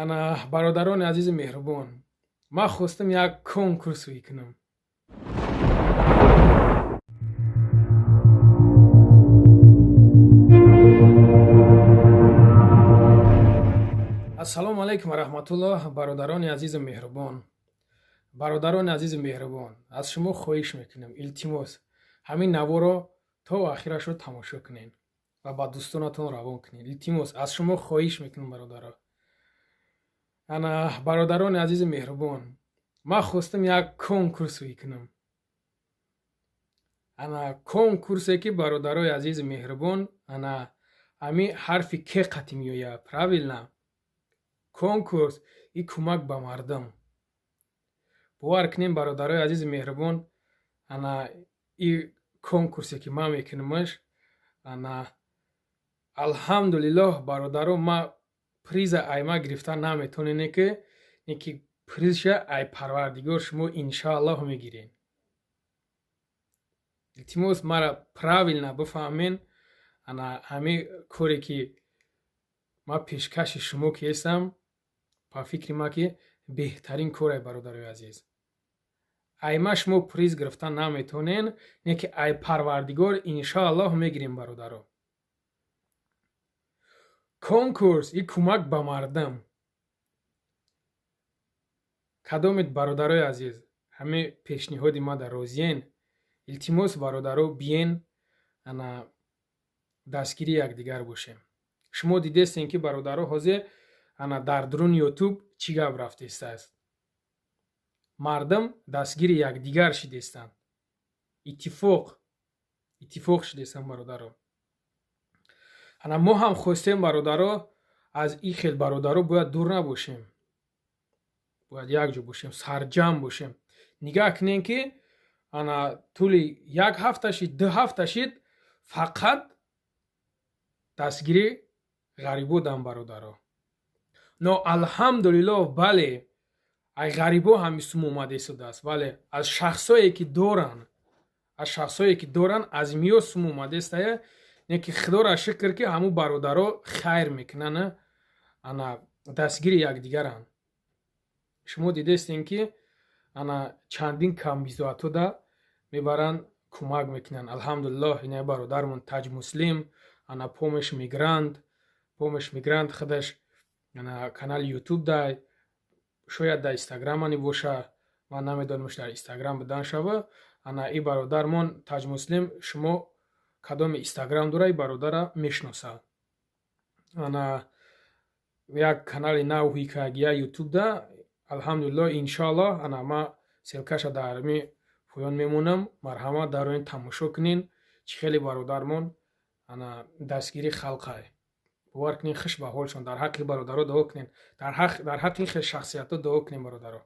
Ана, бародарони азизу меҳрубон, ман хостам як конкурс кунам. Ассалому алайкум ва раҳматуллоҳ, бародарони азизу меҳрубон. Бародарони азизу меҳрубон, аз шумо хоҳиш мекунам, илтимос, ҳамин наворо то охирашро тамошо кунед ва ба дӯстонатон равон кунед. Илтимос, аз шумо хоҳиш мекунам, бародаро. Ана, бародарони азизу меҳрубон, ман хостам як конкурс кунам. Ана, конкурсе ки, бародарои азизу меҳрубон, ана ҳамин ҳарфи К қатӣ меояд, правильно? Конкурс и кӯмак ба мардум. Бовар кунем, бародарои азизу меҳрубон, ана и конкурсе ки ман мекунамаш, ана, алҳамдулиллоҳ, бародаро, ман приза ай ма гирифта наметонене, ки неки призша ай Парвардигор шумо иншоаллоҳ мегирен. Илтимос, мара правильно бифаҳмен. Ана ҳамин коре ки ман пешкаши шумо кестам, ба фикри ман, ки беҳтарин коре, бародарои азиз. Ай ма шумо приз гирифта наметонен, не ки ай Парвардигор иншоаллоҳ мегирем, бародаро. Конкурс и кӯмак ба мардум. Кадомед, бародарои азиз, ҳамин пешниҳоди ма дар розиен? Илтимос, бародаро, биен, ана дастгири якдигар бошем. Шумо дидестем, ки, бародаро, ҳозир ана дар дуруни Ютуб чӣ гап рафтестааст. Мардум дастгири якдигар шидестанд, иттифоқ шидестанд, бародаро. Ана мо ҳам хостем, бародаро, аз ин хел бародаро бояд дур набошем, бояд якҷо бошем, сарҷамъ бошем. Нигаҳ кунем, ки ана тӯли як ҳафта шид, 2 ҳафта шид, фақат дастгири ғарибодам, бародаро. Но алҳамдулиллоҳ, бале, ай ғарибо ҳами сум омада истодааст, бале, аз шахсое ки доранд, аз шахсое ки доранд, аз миё сум омадаистая. Не ки худоро шукр, ки ҳамун бародаро хайр мекунанд, ана дастгири якдигаранд. Шумо дидестем, ки ана чандин камбизоатода мебаранд, кӯмак мекунанд. Алҳамдулиллоҳ, ина бародармон Таҷмуслим, ана Помощь мигрант, Помощь мигрант худаш ана канали Ютуб дай, шояд дар Инстаграмани боша, ман намедонам, дар Инстаграм будан шава. Ана и бародармон Таҷмуслим, шумо кадоми Инстаграм дора, и бародара мешиносад. Ана як канали нав ҳикагия Ютубда, алҳамдулиллоҳ. Иншоаллоҳ, ана ма ссылкаша дар ми поён мемонам, марҳамат, дароин тамошо кунен, чӣ хеле бародармон ана дастгири халқай. Бовар кунен, хуш ба ҳолшон. Дар ҳаққи бародаро дуо кунен, дар ҳаққи ин хел шахсиятҳо дуо кунем, бародаро.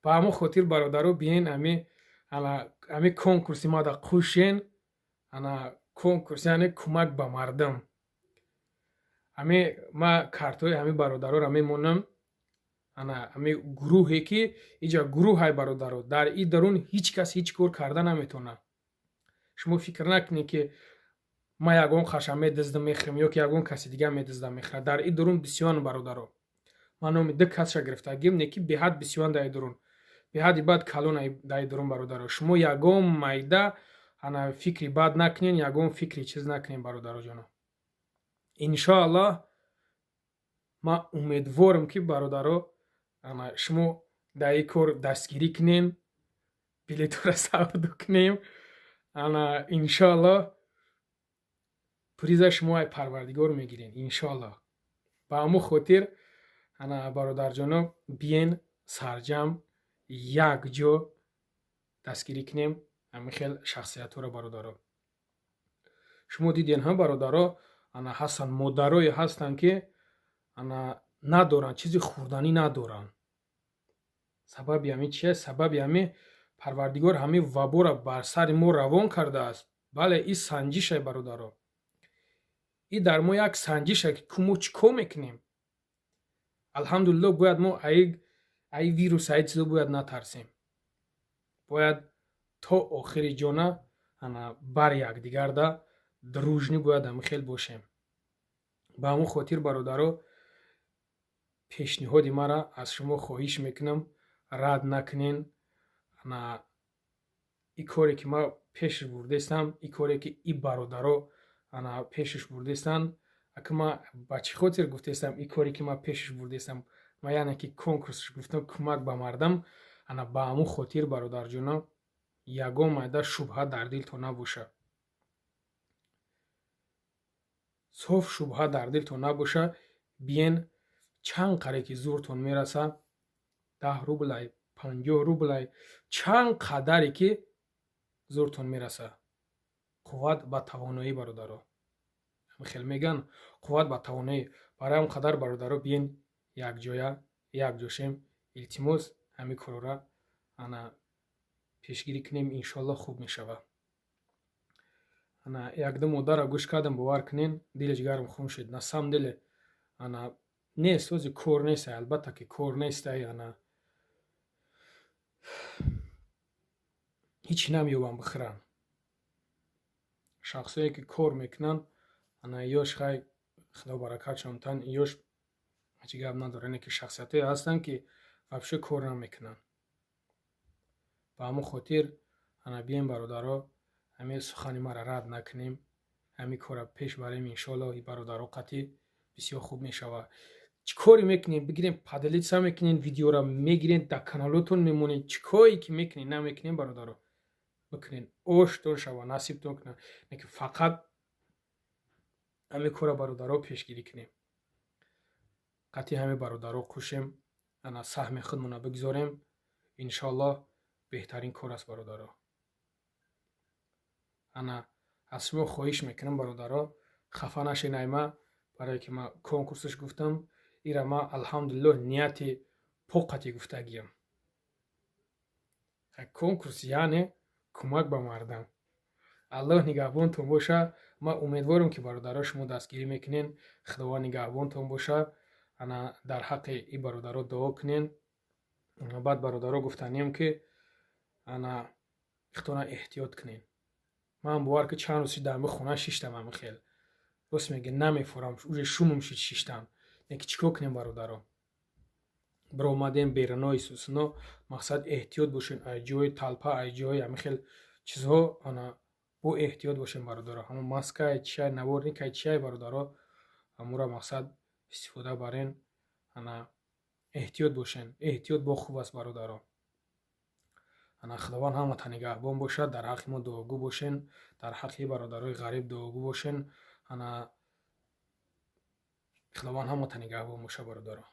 Ба ҳамон хотир, бародаро, биен, ами конкурси мада қушен. Ана конкурс, яъне кӯмак ба мардум. Ами ма картҳои ҳамин бародароро мемонам. Ана ҳами гурӯҳе ки иҷа гурӯҳай, бародаро, дар и дарун ҳеҷ кас ҳеҷ кор карда наметавонад. Шумо фикр накунед, ки ман ягон хаша медиздам, мехӯрам, ё ки ягон каси дигар медиздам, мехӯрад. Дар и дурун бисёран, бародаро. Ман номи ду касша гирифтагим, не ки беҳад бисёран дар и дурун, беҳади бад калон дар и дурун, бародаро. Шумо ягон майда ана фикри бад накунед, ягон фикри чиз накунед, бародароҷоно. Иншоаллоҳ, ман умедворам, ки, бародаро, ана шумо дар ин кор дастгирӣ кунем, билетҳоро савдо кунем. Ана иншоаллоҳ, приза шумо ай Парвардигор мегирен, иншоаллоҳ. Ба ҳамон хотир, ана, бародарҷоно, биен, сарҷамъ як ҷо дастгирӣ кунем ҳамин хел шахсиятҳоро, бародаро. Шумо диден ҳа, бародаро, ана ҳастанд модарое ҳастанд, ки ана надоранд, чизи хӯрданӣ надоранд. Сабаби ҳамин чи аст? Сабаби ҳамин Парвардигор ҳамин ваборо бар сари мо равон кардааст. Бале, ин санҷише, бародаро, и дар мо як санҷише, ки мо чӣ кор мекунем. Алҳамдулиллоҳ, бояд мо аи вирус, аи чизо бояд натарсем, бояд то охири ҷона ана бар якдигарда дружный бояд ҳамин хел бошем. Ба ҳамон хотир, бародаро. Пешниҳоди мара аз шумо хоҳиш мекунам, рад накунен. Ана и коре, ки ман пешш бурдестам, и коре, ки и бародаро ана пешш бурдестанд. Ака, ман ба чӣ хотир гуфтестам, и коре, ки ман пешш бурдестам, ма, яъне ки конкурсш гуфтам, кӯмак ба мардам. Ана ба ҳамун хотир, бародарҷоно, ягон майда шубҳа дар дилтон набоша, соф шубҳа дар дилтон набоша. Биен, чанд қаре ки зуртон мераса, 10 рублай, 50 рублай, чанд қадаре ки зуртон мераса. Қувват ба тавоноӣ, бародаро, хел меган, қувват ба тавоноӣ. Барои ҳам қадар, бародаро, биен, якҷоя якҷо шем. Илтимос, ҳамин корора ана пешгирӣ кунем, иншоалло, хуб мешавад. Ана якду модарро гӯш кардам, бовар кунен, дили ҷигарам хун шуд. На самом деле ана нест, ози кор нест, албатта ки кор нестай. Ана ҳичи намеёбам бихӯранд шахсое, ки кор мекунанд. Ана ёш, хай, худо баракатшон тан, ёш ҳеҷ гап надорад, ине ки шахсиятҳое ҳастанд, ки вообще кор намекунанд. Ба ҳамон хотир, ана бием, бародаро, ҳамин сухани маро рад накунем, ҳамин корро пеш барем. Иншоалло, бародаро қатъӣ бисёр хуб мешавад. Чӣ коре мекунем, бигирем, поделиться мекунем, видеоро мегирем, дар каналотон мемонем. Чӣ коре ки мекунем, намекунем, бародаро, бикунен, оштон шава, насибтон кунад. Лекин фақат ҳамин корро, бародаро, пешгирӣ кунем, қатъи ҳамин бародаро кӯшем, ана саҳми худмонро бигзорем. Иншоаллоҳ, беҳтарин кор аст, бародаро. Ана аз шумо хоҳиш мекунам, бародаро, хафа нашед айма, барое ки ман конкурсаш гуфтам. Ира ман, алҳамдулиллоҳ, нияти поқати гуфтагиям. Конкурс яъне кӯмак ба мардам. Аллоҳ нигаҳбонтон боша. Ман умедворам, ки бародаро, шумо дастгирӣ мекунен. Худованд нигаҳбонтон боша. Ана дар ҳаққи и бародаро дуо кунен. Баъд, бародаро, гуфтанием, ки ана худтона эҳтиёт кунен. Ман бовар ки чанд рӯз шид, дар хона шиштам. Ами хел рост меге, намефорам, уже шумум шид шиштам. Леки чӣ кор кунем, бародаро? Биромадем берунои сусино. Мақсад, эҳтиёт бошен ай ҷои талпа, ай ҷои ами хел чизҳо. Ана бо эҳтиёт бошем, бародаро. Ҳамон маскай чиай, наворникай чиай, бародаро, ҳамура мақсад истифода барен. Ана эҳтиёт бошен, эҳтиёт бо хуб аст, бародаро. Ана Худованд ҳамата нигаҳбон бошад. Дар ҳаққи мо дуогӯ бошен, дар ҳаққи бародарои ғариб дуогӯ бошен. Ана Худованд ҳамата нигаҳбон боша, бародаро.